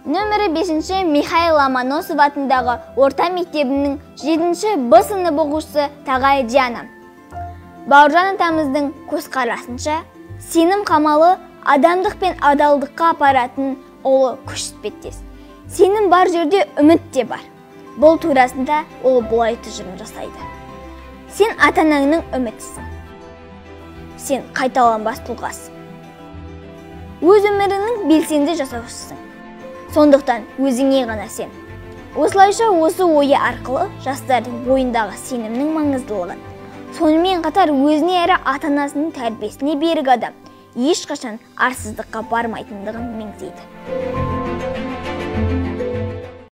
Нөмірі 5-ші Михаил Ломоносов атындағы орта мектебінің 7-ші Б сынып оқушысы Тағай Диана. Бауыржан атамыздың көзқарасынша, сенім қамалы адамдық пен адалдыққа апаратын ұлы күш іспеттес. Сенім бар жерде үміт те бар. Бұл турасында ол бұлай тұжырым жасайды. Сен ата-анаңның үмітісің. Сен қайталанбас тұлғасың. Өз өміріңнің белсенді жасаушысың. Сондықтан өзіңе ғана сен. Осылайша осы ойы арқылы жастардың бойындағы сенімнің маңыздылығын, сонымен қатар өзіне әрі ата-анасының тәрбиесіне берік адам ешқашан арсыздыққа бармайтындығын меңзейді.